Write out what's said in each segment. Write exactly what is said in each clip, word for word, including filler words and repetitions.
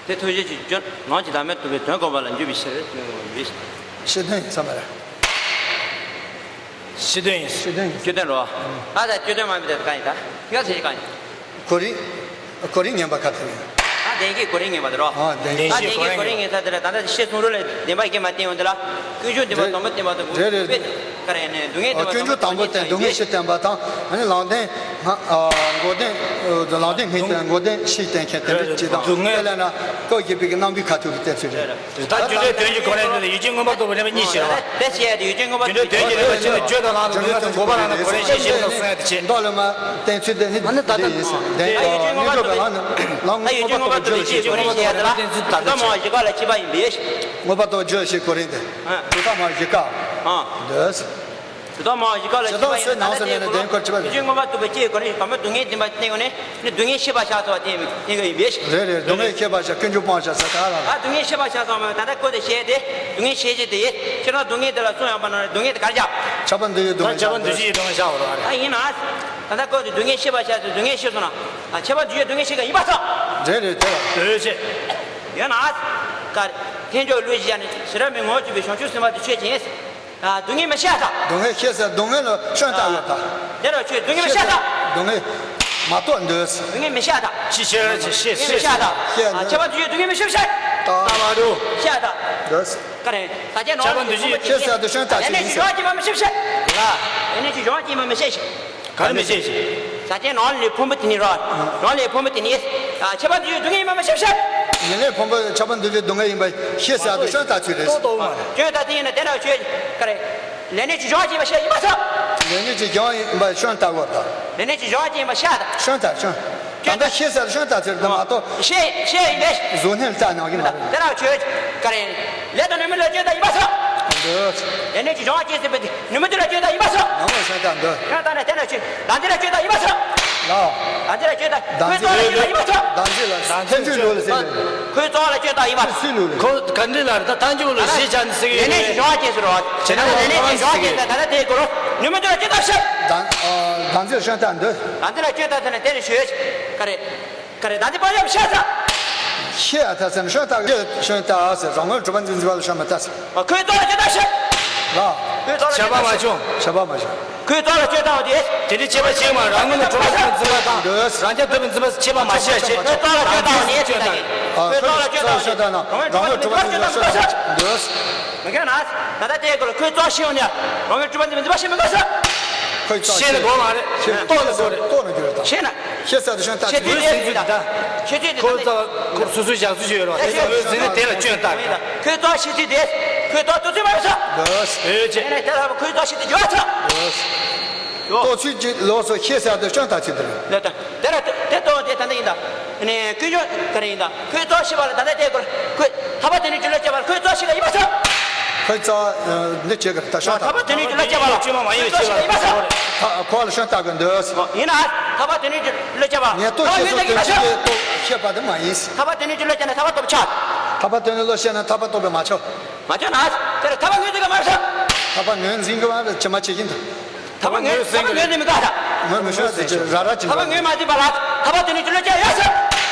དེ་ཐུགས་རྗེ་ཆེ། ནང་གི་བདག་མེད་རྟོགས་པའི་དོན་གོ་བ་ལ་འཇུག་པའི་ཕྱིར། སྤྱི་དོན་ཡིན་ས་མ་རེད། སྤྱི་དོན་ཡིན། སྤྱི་དོན་ཡིན། སྤྱི་དོན་རོ། ཨ་ད་སྤྱི་དོན་མ་མི་དེ་གང་ཡིན་ད། ཁྱེད་ཚོས་གང་ཡིན། གོ་རིམ། གོ་རིམ་ངན་པ་ཁ་ཐུག་ཡིན། ཨ་བདེན་བཞིའི་གོ་རིམ་ངན་པ་དེ་རོ། ཨ་བདེན་བཞིའི་ཨ་བདེན་བཞིའི་གོ་རིམ་ངན་ས་དེ་ལ་ད་ལྟ་ཤེས་གསུང་རོལ་ལས་བདེན་པ་བཞི་མ་བསྟན་ཡོང་དེ་ལ། ཀུན་འབྱུང་བདེན་པ་དང་པོ་བསྟན་པ་དང་། རེད་རེད། ཀ་རེ་ནས་སྡུག་བསྔལ་བདེན་པ་དང་པོ་བསྟན་པ་དང་། ཨ་ནི་ལམ་བདེན། ལམ་བདེན་ངེས་བསྟན། ངེས་བསྟན་ཤེས་བསྟན་མཁན་དེ་འདྲ་ཅིག་དང་། དེ་ལས་ན་སྐབས་བཞི་པའི་གི་རྣམ་པའི་ཁ་ཐུག་གི་བསྟན་ཚུལ་རེད། ད་རྒྱུ་འབྲས་དོན་གྱི་གོ་རིམ་དེ་ལ་ཡུལ་ཅན་མངོན་པར་རྟོགས་པའི་རིམ་པ་གཉིས་ཤིག་རེད་བ། དེ་བཤད་ཡ་དེ་ཡུལ་ཅན་མངོན་པར་རྒྱུ་འབྲས་དོན་གྱི་རིམ་པ་ཕྱི་ནས་བརྗོད་དང་ལམ་དུ་ངེས་པ་དང་གོ་བ་རང་ལ་གོ་རིམ་ཤེས་ཤེས་པ་དང་གསུང་ཡ་དེ་བྱེད། མདོ་ལས་མར་བསྟན་ཚུལ་དེ་ནི་འདི་ཡིན་ཟེར། བདེན་ཡུལ་ཅན་མངོན་པར་རྟོགས་པའི་ཡུལ་ཅན་གོ་རིམ་བཤད་ཡ་དེ་ལ། ད་མ་བཞི་ཀ་ལ་ཅི་པ་ཡིན་པས། མངོན་པར་རྟོགས་བརྗོད་བྱེད་གོ་རིམ་དེ། མངོན་པར་རྟོགས་བརྗོད་བྱེད་གོ་རིམ་དེ། ཨ། དེ་ད་མ་བཞི་ཀ་ཨ། འདོད། དེ་ད་མ་བཞི་ཀ་ལ་ཅི་པ་ཡིན་ན་ད་ལྟ་དེའི་སྐོར་ལ་ཡུལ་ཅན་མངོན་པར་རྟོགས་པའི་སྤྱི་གོ་རིམ་དང་པོ་སྡུག་བསྔལ་བདེན་པ་བསྟན་ཡོང་ནས་ནི་སྡུག་བསྔལ་ཤེས་པར་བྱ་ཟེར་བ་དེ་ཡིན་གྱི་ཡིན་པས། རེད་རེད། སྡུག་བསྔལ་ཤེས་པར་བྱ། ཀུན་འབྱུང་སྤང་བྱ་ཟེར་ག་ལ། ཨ་སྡུག་བསྔལ་ཤེས་པར་བྱ་ཟེར་བ་མ་ཡིན། ད་ལྟ་སྐབས་དེ་བཤད་དེ་སྡུག་བསྔལ་ཤེས་བྱེད་དེ་ཡིན། ཁྱེད་རང་སྡུག་བསྔལ་དེ་ལ་གསུངས་ཡོང་པ་ན་སྡུག་བསྔལ་དེ་ག་རེ་བྱ། ཁྱབ་པ་འདུ་བྱེད་སྡུག་བསྔལ་བྱ་བ་རེད། ཨ་ཡིན་ན། ད་ལྟ་སྐབས་དེ་སྡུག་བསྔལ་ཤེས་པར་བྱ་ཟེར་སྡུག་བསྔལ་ཤེས་སོང་ན། ཨ་ཁྱབ་པ་འདུ་བྱེད་སྡུག་བསྔལ་ཤེས་ག་ཡིན་པ་ཚོ། རེད་རེད། དེ་ལ་འདོད་བྱེད། ཡོད་ན། ཀ་རེ། ཐལ་འགྱུར་བློས་བྱས་ནས་ཞི་རགས་མའི་ངོ་བོ་གཅིག་པའི་བྱང་ཆུབ་སེམས་དཔའ་དེ་ཆོས་ཅན། ཨ་སྡུག་བསྔལ་མི་ཤེས་ད། སྡུག་བསྔལ་ཤེས་ཟེར་སྡུག་བསྔལ་ལ་སྐྱོན་བཏགས་ཡོད་ད། དེ་རུ་ཆོས་སྡུག་བསྔལ་མི་ཤེས་ད། སྡུག་བསྔལ་མ་རྟོགས་འདོད། སྡུག་བསྔལ་མི་ཤེས་ད། ཅི་ཤེས་ར་ཅི་ཤེས་སྡུག་བསྔལ་མི་ཤེས་ད། ཤེས་ཨ་ཁྱབ་པ་འདུ་བྱེད་སྡུག་བསྔལ་མི་ཤེས་ཤེས། ལྟ་བ་རུ། ཤེས་ད། འདོད། ཀ་རེ། ས་ཆེན་ནང་ཁྱབ་པ་འདུ་བྱེད་ཤེས་ཟེར་དུ་སྐྱོན་བཏགས་ལས་ནས་ཅི་ཡོང་ཅི་མ་མི་ཤེས་ཤེས། ལ། ལས་ནས་ཅི་ཡོང་ཅི་མ་མི་ཤེས་ཤེས། ག་རེ་མི་ཤེས་ཤེས། ས་ཆེན་ནང་ལས་ཕུང་པོ་དེ་ནི་རོ། ནང་ལས་ཕུང་པོ་དེ་ནི། ཨ་ཁྱབ་པ་འདུ་བྱེད་སྡུག་བསྔལ་ཡིན་པ་མི་ཤེས་ཤེས། ནང་ལས་ཕུང་པོ་ཁྱབ་པ་འདུ་བྱེད་སྡུག་བསྔལ་ཡིན་པ་ཤེས་ཟེར་དུ་སྐྱོན་བཏགས་ཚུལ་རེད། ཏོག་ཏོག་མ་རེད། སྐྱོན་བཏགས་དེ་ཡིན་ན་དེ་འདྲ་ཆོས་ཀ་རེ། ལས་ནས་ཅི་ཡོང་ཅི་མ་ཤེས་ཡིན་པ་ཚོ། ལས་ནས་ཅི་ཡོང་ཡིན་པ་སྐྱོན་བཏགས་དགོས་ད། ལས་ནས་ཅི་ཡོང་ཅི་མ་ཤེས་ད། སྐྱོན་བཏགས་སྐྱོན། ད་ལྟ་ཤེས་ཟེར་སྐྱོན་བཏགས་ཚུལ་དུ་མ་གཏོགས། ཤེས་ཤེས་ཡིན་པས། གཟུགས་བརྙན་ལྟ་ནང་གི་མ་རེད། དེ་ར་ཆོས་ཀ་རེ། ལས་དང་ནུས་མེད་ལ་སྐྱོན་བཏགས་ཡིན་པ་ཚོ། འདོད། ལས་ནས་ཅི་ཡོང་ཅི་ཟེར་བའི་ནུས་མེད་དེ་ལ་སྐྱོན་བཏགས་ཡིན་པ་ཚོ། ནང་ལ་སྐྱོན་བཏགས་འདོད། སྐྱོན་བཏགས་ནས་དེ་ལ་ཆོས་ལམ་དེ་ལ་སྐྱོན་བཏགས་ཡིན་པ་ཚོ། ལ། ལམ་དེ་ལ་སྐྱོན་བཏགས། ཁོའི་རྩ་ལ་སྐྱོན་བཏགས་ཡིན་པ་ཚོ། ལམ་དེ་ལ་ཐལ་འགྱུར་ལོ་ལ་ཟེར་ནས། ཁོའི་རྩ་ལ་སྐྱོན་བཏགས་ཡིན་པ་ཚོ། སུའི་ལུགས་ལ། ཁོ་ག་འདྲ་ལ་རེད། ད་ཐལ་འགྱུར་ལོ་ལ་ཞེས་བྱ་ནི་ཟེར་གི་ཡོད་རེད། ལས་ནས་ཅི་ཡོང་ཅི་ཟེར་རོ། བྱས་ན་ལས་ནས་ཅི་ཡོང་ཅི་ཟེར་ད་ལྟ་དེའི་སྐོར་ནུས་མེད་དེ་ལ་སྐྱོན་བཏགས་ཤེས། ལམ་ལམ་དེ་ལ་སྐྱོན་བཏགས་འདོད། ལམ་དེ་ལ་སྐྱོན་བཏགས་ཟེར་ནས་དེ་ལ་ཆོས་ཀ་རེ། ཀ་རེ་ད་འདི་པར་ཡབ་ཤ་ཚ། ཤེས་ཨ་ཐ་ཟེར་ན་སྐྱོན་བཏགས་ཡོད། སྐྱོན་བཏགས་ཟེར་རང་ངོས་གྲུབ་པ་འཛིན་འཛིན་པ་ལ་སྐྱོན་མི་བཏགས་ཟེར། ཁོའི་རྩ་ལ་སྐྱོན་བཏགས་ཤ། ལ། ཁོའི་རྩ་ལ་ཁྱབ་པ་མ་བྱུང་། ཁྱབ་པ་མ་བྱུང་། ཁོའི་རྩ་ལ་སྐྱོན་བཏགས་པ་དེ། དེ་འདྲའི་ཁྱད་པར་ཆེ་བ་རང་ངོས་ནས་གྲུབ་པ་འཛིན་འཛིན་པ་དང་རང་རྐྱ་ཐུབ་པའི་འཛིན་པ་ཁྱད་པར་མ་ཕྱེ་ཕྱེ། ཁོའི་རྩ་ལ་སྐྱོན་བཏགས་པ་ནི་དེ་ལྟ་གི། ཁོའི་རྩ་ལ་སྐྱོན་བཏགས་པ་ནི་རང་ངོས་གྲུབ་པ་འཛིན་པ་སྐྱོན་བཏགས་འདོད། མི་དགོས་ན། ད་ལྟ་དེའི་སྐོར་ལ་ཁོའི་རྩ་ཤེས་ཡོང་ནས་རང་ངོས་གྲུབ་པ་འཛིན་པའི་འཛིན་པ་ཤེས་མི་དགོས་ཟེར། ཁོའི་རྩ་ཤེས་ནས་དགོས་མ་རེད། རྟོགས་ནས་དགོས་རེད། རྟོགས་ནས་དགོས་རེད་ད། ཤེས་ན། ཤེས་ཟེར་དུ་སྐྱོན་བཏགས་ཤེས་ཚུལ་དེ་ཡིན་ད། ཤེས་ཚུལ་དེ་ཁོའི་རྩ་ཁོ་སོ་སོའི་བཞག་ཚུལ་ཅིག་ཡོད་རེད་བ། དེ་ཚོ་འོས་འཛིན་ནི་དེ་ལ་སྐྱོན་བཏགས། ཁོའི་རྩ་ཤེས་ཚུལ་དེ། ཁོའི་རྩ་རྟོགས་ཚུལ་མ་ཡོད་ས། འོས་ཅེ། དེ་ལ་ཁོའི་རྩ་ཤེས་ཚུལ་ཡོད་ས། རྟོགས་ཚུལ་གྱི་ལོགས་སུ་ཤེས་ཟེར་དུ་སྐྱོན་བཏགས་ཚུལ་དེ་རེད། ལ་ད། དེ་ལ་དེ་དེ་གཏོང་དེ་ད་ལྟ་ཡིན་ད། ནས་ཀུན་སྦྱོར་ག་རེ་ཡིན་ད། ཁོའི་རྩ་ཤེས་པ་ལ་ད་ལྟ་དེ་སྐོར་ཁོས་ཐར་པ་དོན་གཉེར་གྱི་བློ་སྐྱེ་བ་ལ་ཁོའི་རྩ་ཤེས་ཀ་ཡིན་པ་ཚོ། ཁོའི་རྩ་འདི་བྱེད་ཀྱི་རེད་ད་ཤོག་ད། ཐར་པ་དོན་གཉེར་གྱི་བློ་སྐྱེ་བ་ལ་ཁོའི་རྩ་ཤེས་ཀ་ཡིན་པ་ཚོ། ཁོ་ལ་ཤོག་ལྟ་གི་འདོད། ཡིན་ན་ཐར་པ་དོན་གཉེར་གྱི་བློ་སྐྱེ་བ་ལ་ཉེར་ཐར་པ་ངོས་ཟིན་གྱི་ཡིན་པ་ཚོ། ཐར་པ་དོན་གཉེར་གྱི་བློ་སྐྱེ་ན་ཐར་པ་རྟོགས་པ་ཆགས། ཐར་པ་དོན་གཉེར་བློ་སྐྱེ་ན་ཐར་པ་རྟོགས་པ་མ་ཆགས། མ་ཆགས་ན་དེ་ལ་ཐར་པ་ངོས་འཛིན་གྱི་མ་རེད། ཐར་པ་ངོས་འཛིན་གྱི་མ་རེད་ཅི་མ་བྱེད་ཀྱིན་ད། ཐར་པ་ངོས་ཐར་པ་ངོས་འཛིན་གྱི་མི་དགའ་ད། ངོས་མི་ཤོར་ཟེར་གྱི་ར་ར་ཅིག་ཐར་པ་ངོས་མ་འཛིན་པ་ལ་ཐར་པ་དོན་གཉེར་གྱི་བློ་སྐྱེ་ཡོད་ཟེར།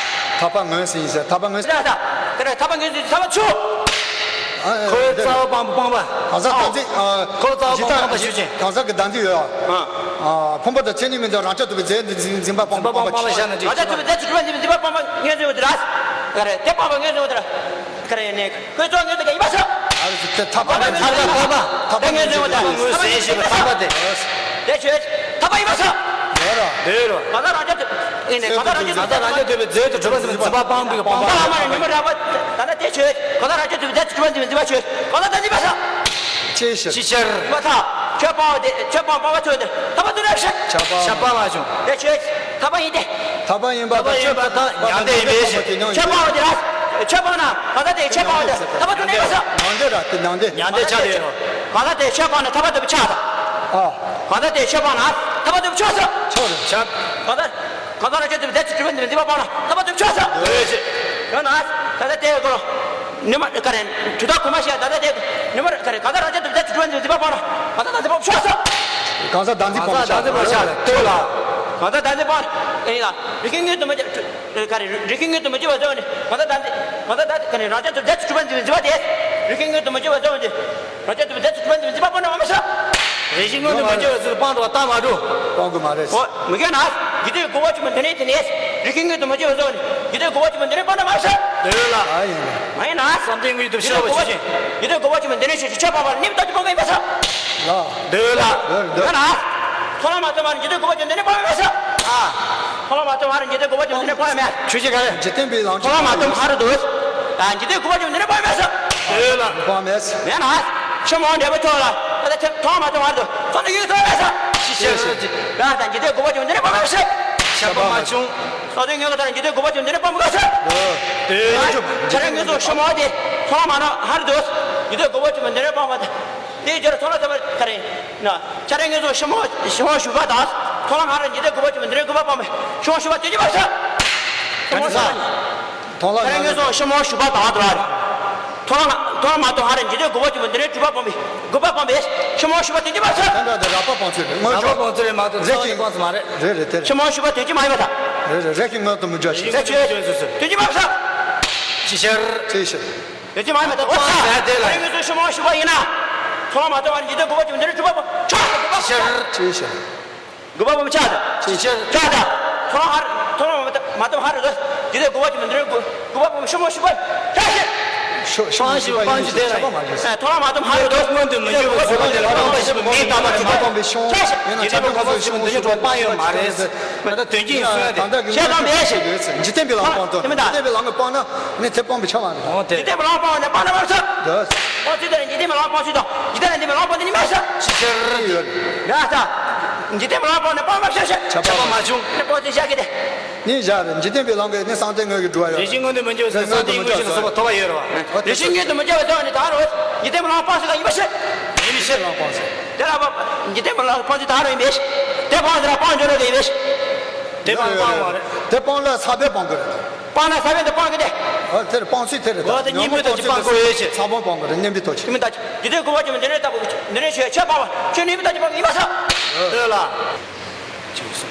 ཐར་པ་ངོས་ཟིན་ཟེར་ཐར་པ་ངོས་ཟིན། ད་ད་དེ་ལ་ཐར་པ་ངོས་འཛིན་ཐར་པ་ཆུ། ཁོའི་རྩ་བ་སྤང་སྤང་པ། གང་ཟག་བདག་འཛིན། ཁོའི་རྩ་བ་སྤང་སྤང་པ་ཆུ་ཅན། གང་ཟག་གི་བདག་འཛིན་ཡོད། ཕུང་པོ་དང་མཚན་ཉིད་མིན་འདུག་རང་རྐྱ་ཐུབ་པའི་རྫས་འཛིན་འཛིན་པ་སྤང་སྤང་པ་ཆུ་ཅན། རང་རྐྱ་ཐུབ་པའི་རྫས་ཀྱི་གྲུབ་པ་འཛིན་པའི་འཛིན་པ་སྤང་པ་ངོས་འཛིན་འོ་དེ་ར། ག་རེ་དེ་སྤང་པ་ངོས་འཛིན་འོ་དེ་ར། ག་རེ་ནས། ཁོའི་རྩ་བ་ངོས་འཛིན་ག་ཡིན་པ་ཚོ། ཨ་རེ་དེ་ཐར་པ་ཐར་པ་ཐར་པ་ཐར་པ་ངོས་འཛིན་པ་ཐར་པ་ངོས་ཟིན་ཞེས་པའི་ཐར་པ་དེ། དེ་ཆོས་ཐར་པ་ཡིན་པ་ཚོ། འདོད་རོ། འདོད་རོ། གང་ཟག་རང་རྐྱ་ཐུབ། ཨེ་ནས་གང་ཟག་རང་རྐྱ་ཐུབ་གང་ཟག་རང་རྐྱ་ཐུབ་པའི་རྫས་དུ་གྲུབ་པ་འཛིན་པའི་འཛིན་པ་སྤངས་པའི་སྤངས་པ། སྤངས་པ་ལ་མ་རེ་ནུས་མེད་རགས་པ། ད་ལྟ་དེ་ཆོས་གང་ཟག་རང་རྐྱ་ཐུབ་པའི་རྫས་དུ་གྲུབ་པ་འཛིན་པའི་འཛིན་པ་ཆོས་གང་ཟག་བདག་འཛིན་པ་ཚོ། ཅི་ཕྱིར། ཅི་ཕྱིར། མ་ཐག་ཆོས་སྤང་བ་དེ་ཆོས་སྤང་སྤང་བ་ཚོས་དེ་ཐར་པ་དུ་རེ་ཤ། ཆགས་པ། ཆགས་པ་མ་བྱུང་། དེ་ཆོས་ཐར་པ་ཡིན་ཏེ། ཐར་པ་ཡིན་པ་དང་ཆོས་པ་དང་མྱང་འདས་ཡིན་པའི་ཕྱིར། ཆོས་སྤང་བ་དེ་ལ། ཆོས་སྤང་ན་གང་ཟག་དེ་ཆོས་སྤང་བ་དེ་ཐར་པ་དུ་མེད་པ་ས། མྱང་འདས་ར་དེ་མྱང་འདས། མྱང་འདས་ཆགས་ཡོད་རོ། གང་ཟག་དེ་ཆོས་སྤང་ན་ཐར་པ་དུ་ཆགས་ས། ཨ། གང་ཟག་དེ་ཆོས་སྤང་ན་ཐར་པ་དུ་ཆོག་ས། ཆོག་རེད། ཆགས། གང་ཟག་གང་ཟག་རང་རྐྱ་ཐུབ་པའི་རྫས་དུ་གྲུབ་པ་འཛིན་པའི་འཛིན་པ་སྤངས་ན་ཐར་པ་དུ་ཆོག་ས། འདོད་ཅེས། ཡང་ན། གང་ཟག་དེ་ཡོད་དགོས་རོ། ནུས་མ་ག་རེ། དུས་དག་གོང་མ་བཤད་ད་ལྟ་དེ། ནུས་མ་ག་རེ་གང་ཟག་རང་རྐྱ་ཐུབ་པའི་རྫས་དུ་གྲུབ་པ་འཛིན་པའི་འཛིན་པ་སྤངས་ན་གང་ཟག་བདག་འཛིན་སྤངས་ཆོག་ས། གང་ཟག་བདག་འཛིན་སྤངས་ཆོག་ས་ལྟོས་ལ། གང་ཟག་བདག་འཛིན་སྤངས། ཨེ་ཡིན་ལ། རིགས་ཀྱི་དངོས་དུ་མ་ག་རེ་རིགས་ཀྱི་དངོས་དུ་མ་གྱུར་པ་ཟེར་བ་ནི་གང་ཟག་བདག་འཛིན། མ་ད་ད་ག་ནས་རང་རྐྱ་ཐུབ་བདེ་ཚུལ་གྲུབ་པ་འཛིན་པའི་འཛིན་པ་དེ། རིགས་ཀྱི་མངོན་དུ་མ་གྱུར་པ་རྫོགས་པ་འདི། རང་རྐྱ་ཐུབ་བདེ་ཚུལ་གྲུབ་པ་འཛིན་པའི་འཛིན་པ་སྤང་དང་མ་མ་ཤ། རེ་ཞིག་མངོན་དུ་མ་གྱུར་པའི་ཚུལ་སྤང་དང་བ་ལྟ་མ་འགྲོ། སྤང་དགོས་མ་རེད། འོ་མི་རྒན་ན། འཇིག་རྟེན་དགུ་པོ་ཆེན་པོ་འདི་ནས་དེ་ནས། རིགས་ཀྱི་མངོན་དུ་མ་གྱུར་པ་རྫོགས་ནས། འཇིག་རྟེན་དགུ་པོ་ཆེན་པོ་འདི་ནས་སྤང་དང་མ་མ་ཤ། འདོད་ལ། ཨ་ཡིན། མ་ཡིན་ན། བསམ་གཏན་དངོས་ཡོད་དུ་ཤེས་པ་ཇི་བཞིན། འཇིག་རྟེན་དགུ་པོ་ཆེན་པོ་འདི་ནས་ཤེས་ཤེས་ཆོས་སྤང་བ་ལ་གནས་པའི་རྟགས་ཀྱིས་སྤང་དགོས་ཡིན་པས་སོ། ལ། འདོད་ལ། འདོད་འདོད། མི་རྒན་ན། མཐོང་ལམ་མ་ཐོབ་བར་འཇིག་རྟེན་དགུ་པོ་ཆེན་པོ་འདི་ནས་སྤང་མི་མ་ཤ། ཨ། མཐོང་ལམ་མ་ཐོབ་བར་འཇིག་རྟེན་དགུ་པོ་ཆེན་པོ་འདི་ནས་སྤང་མི་མ་ཤ། ཆོས་ཀྱི་ག་རེ། འཇིག་རྟེན་པའི་ལམ་མཐོང་ལམ་མ་ཐོབ་བར་དུ། ད་འཇིག་རྟེན་དགུ་པོ་ཆེན་པོ་འདི་ནས་སྤང་མི་མ་ཤ། འདོད་ལ། སྤང་མི་མ་ཤ། མི་རྒན་ན། ཆེན་མོ་འབྲས་བུ་ཐོབ་ལ། ད་ལྟ་མཐོང་ལམ་མ་ཐོབ་བར་དུ། ཚོགས་འདུ་ཡོད་ཐོབ་མི་མ་ཤ། ཤི་ཤི། ཡང་ད་འཇིག་རྟེན་དགུ་པོ་ཆེན་པོ་འདི་ནས་སྤང་མི་མ་ཤ། ཤ་པ་མ་བྱུང་། སོ་ཏེ་ངེས་ལ་ལྟར་འཇིག་རྟེན་དགུ་པོ་ཆེན་པོ་འདི་ནས་སྤང་མི་དགོས་ཟེར། འདོད། ཆ་རེ་ངེས་སོ་ཤི་མོ་དེ། མཐོང་མ་ནོ་ཧར་དུ། འཇིག་རྟེན་དགུ་པོ་ཆེན་པོ་འདི་ནས་སྤང་བ་དང་། དེའི་རྒྱུར་མཐོང་ལམ་ཐོབ་པར་ག་རེ། ན། ཆ་རེ་ངེས་སོ་ཤི་མོ་ཤི་མོ་ཞུགས་པ་དང་། མཐོང་ལམ་ཧར་འཇིག་རྟེན་དགུ་པོ་ཆེན་པོ་འདི་ནས་དགུ་པ་སྤང་བས་ཤི་མོ་ཞུགས་པ་དོན་གྱིས་མ་ཤ། ཤི་མོ་ཤི་མོ། མཐོང་ལམ་ཆ་རེ་ངེས་སོ་ཤི་མོ་ཞུགས་པ་དང་དུ་བ་རེད། མཐོང་ལམ་མཐོང་ལམ་མ་ཐོབ་ཧར་འཇིག་རྟེན་དགུ་པོ་ཆེན་པོ་འདི་ནས་དྲུག་པ་སྤང་བས་དགུ་པ་སྤང་བས་ཤི་མོ་ཞུགས་པ་དོན་གྱིས་མ་ཤ། ད་ལྟ་འདི་རགས་པ་སྤང་ཚུལ་རེད། དངོས་བྱུང་རགས་པ་སྤང་ཚུལ་རེད་མ་གཏོགས། རེད་ཅིང་། སྤང་ཚུལ་མ་རེད། རེད་རེད་དེ་རེད། ཤི་མོ་ཞུགས་པ་དོན་གྱིས་མ་ཡིན་པ་དང་། རེད་རེད། རེ་ཞིག་མངོན་དུ་མི་གྱུར་ཞིང་། རེ་ཞིག་དོན་གྱིས་མ་ཤ། ཅི་ཕྱིར། ཅི་ཕྱིར། དོན་གྱིས་མ་ཡིན་པ་དང་། འོ་ཚ། དེ་ལ་ངེས་སོ་ཤི་མོ་ཞུགས་པ་ཡིན་ན། མཐོང་ལམ་མ་ཐོབ་ཧར་འཇིག་རྟེན་དགུ་པོ་ཆེན་པོ་འདི་ནས་དྲུག་པ་སྤང་ཤ། ཅི་ཕྱིར། དགུ་པ་སྤང་བས་ཆ་དང་། ཅི་ཕྱིར། ཆ་དང་། མཐོང་ལམ་ཧར་མཐོང་ལམ་མ་ཐོབ་ཧར་དུ། འཇིག་རྟེན་དགུ་པོ་ཆེན་པོ་འདི་ནས་དགུ་དགུ་པ་སྤང་བས་ཤི་མོ་ཞུགས་པ་ཆ་ཤ། ཤོ་ཤོ་སྤང་ཞིག་སྤང་ཞིག་དེ་ལ་ཁྱབ་པ་མ་བྱུང་། མཐོང་ལམ་མ་ཐོབ་ཧར་དུ། མངོན་དུ་མི་འགྱུར་བའི་ཚུལ་དེ་ལ་སྤང་བ་ཞིག་མིང་དང་མ་ཐོབ་པ་སྤང་བས་ཤི་མོ། ཆ་ཤ། ཡིན་ན་ཆ་རེ་ངེས་སོ་ཤི་མོ་འདི་ནས་དྲུག་པ་སྤང་ཡོད་མ་རེད། ད་ལྟ་དོན་གྱིས་གསུངས་ཡ་དེ། ད་ལྟ་གི། ཤ་དང་བས་ཤི། འཇིག་རྟེན་པའི་ལམ་སྤང་དང་། དེ་མིན་ད། འཇིག་རྟེན་པའི་ལམ་གྱིས་སྤང་ན་ནི་དེ་སྤང་བས་ཁྱབ་པ་རེད། འོ་དེ། འཇིག་རྟེན་པའི་ལམ་སྤང་བ་ནི་སྤང་ན་མ་ཤ། འདོད། སྤང་ཚུལ་དེ་ལ་འཇིག་རྟེན་པའི་ལམ་སྤང་ཚུལ་དང་། འཇིག་རྟེན་ལ་འདི་མི་ལམ་སྤང་ཚུལ་འདི་ནི་མ་ཤ། ཅི་ཕྱིར། ཡོད། ཡ་ད། འཇིག་རྟེན་པའི་ལམ་སྤང་ནི་སྤང་མ་ཤ་ཤ། ཁྱབ་པ་མ་བྱུང་། ནི་སྤང་ཚུལ་བཞག་གི་དེ། ནི་བཞག་རེད། འཇིག་རྟེན་པའི་ལམ་གྱིས་ནི་བསམ་གཏན་དངོས་ཀྱི་སྒྲུབ་པ་ཡོད། རེ་ཞིག་མངོན་དུ་མི་འགྱུར་ཟེར་བསམ་གཏན་དངོས་གྱུར་ཟེར་སོགས་པ་ཐོབ་པ་ཡོད་རེད་བ། རེ་ཞིག་མངོན་དུ་མི་འགྱུར་བ་དོན་ནི་ད་རུང་འཇིག་རྟེན་པའི་ལམ་སྤང་ཚུལ་ལ་ཡིན་པ་ཤ། ཡིན་པའི་ཕྱིར། ལམ་སྤང་ཚུལ། དེ་ལ་བ། འཇིག་རྟེན་པའི་ལམ་སྤང་ཚུལ་ད་རུང་ཡིན་པས། དེ་སྤང་ཚུལ་ལ་སྤང་འགྱུར་རོ་གི་ཡིན་པས། དེ་སྤང་སྤང་བ་རེད། དེ་སྤང་ལ་ས་བོན་སྤང་དགོས་རེད། སྤང་ན་ས་བོན་དུ་སྤང་གི་དེ། ཨ་དེར་སྤང་ཚུལ་དེ་རེད་ད། འོ་དེ་གཉེན་པོའི་ཐོག་ཅིག་སྤང་དགོས་ཡོད་ཅེས། ས་བོན་སྤང་དགོས་རེད། གཉེན་པོའི་ཐོག་ཅིག། དེ་མིན་ད། འཇིག་རྟེན་དགུ་པོ་ཆེན་པོ་འདི་ནས་ལྟ་བུ་འདི་ནས་ཆོས་ཆོས་སྤང་བ་ཆོས་གཉེན་པོའི་ཐོག་ཅིག་སྤང་གི་ཡིན་པ་ས། ཨོ་ལ། ཅེས་གསུངས།